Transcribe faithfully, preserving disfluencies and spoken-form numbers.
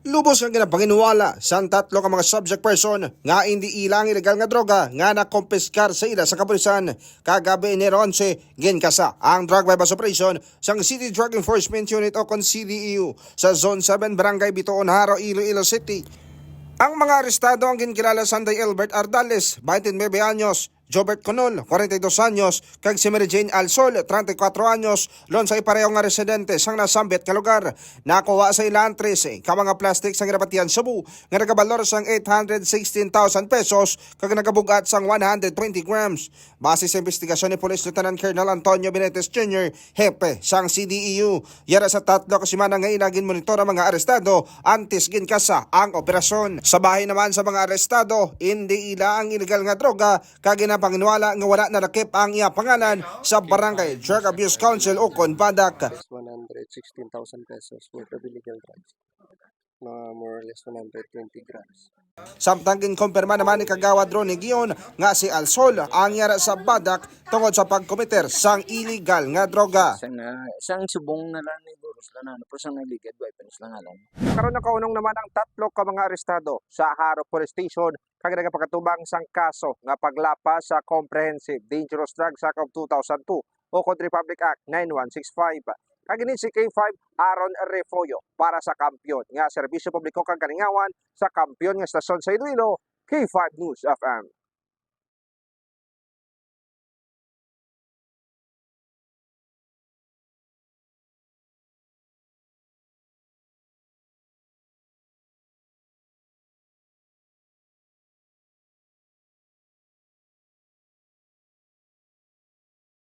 Lubos nga ginapanginwala sang tatlo ka mga subject person nga indi ila ang illegal nga droga nga nakompiskar sa ila sa kapulisan. Kagabi, Enero onse, ginkasa ang drug buy-bust operation sang City Drug Enforcement Unit o kon C D E U sa Zone seven, Barangay Bitoon, Jaro, Iloilo City. Ang mga arestado ang ginkilala Sanday Elbert Ardales, twenty-nuebe anyos, Jobert Conol, forty-two anyos, kag si Mary Jane Alsol, treinta y cuatro anyos, lon sa ipareho nga residente sang nasambit nga lugar. Nakuha sa ila ang trese ka mga plastic sang ginapatihan shabu nga nagabalor sang eight hundred sixteen thousand pesos kag nagabug-at sang one hundred twenty grams. Base sa investigasyon ni Police Lieutenant Colonel Antonio Benitez Junior, hepe sang C D E U, yara sa tatlo ka semana nga ila ginmonitor ang mga arestado antes ginkasa ang operasyon. Sa bahin naman sa mga arestado, indi ila ang illegal nga droga kag ginapanginwala nga wala nalakip ang iya pangalan sa Barangay Drug Abuse Council o kon BADAC. One hundred sixteen thousand pesos worth of illegal drugs na more or less one hundred twenty grams. Samtang ginkumpirma naman ni Kagawad Ronnie Gion nga si Alsol ang yara sa BADAC tungod sa pagkomiter sang illegal nga droga. Sang, ah, sang subong na lang ni Gurus lang, ano, pero sang illegal, wala pa sila ngalan. Karon nakaunong naman ang tatlo ka mga arestado sa Jaro Police Station kag nagapakatubang sang kaso nga paglapas sa Comprehensive Dangerous Drugs Act of two thousand two o kon Republic Act nine one six five. Kag ini si K five Aaron Refollo para sa Kampiyon nga Serbisyo Publiko kag Kalingawan sa Kampiyon nga Estasyon sa Iloilo, K five News F M.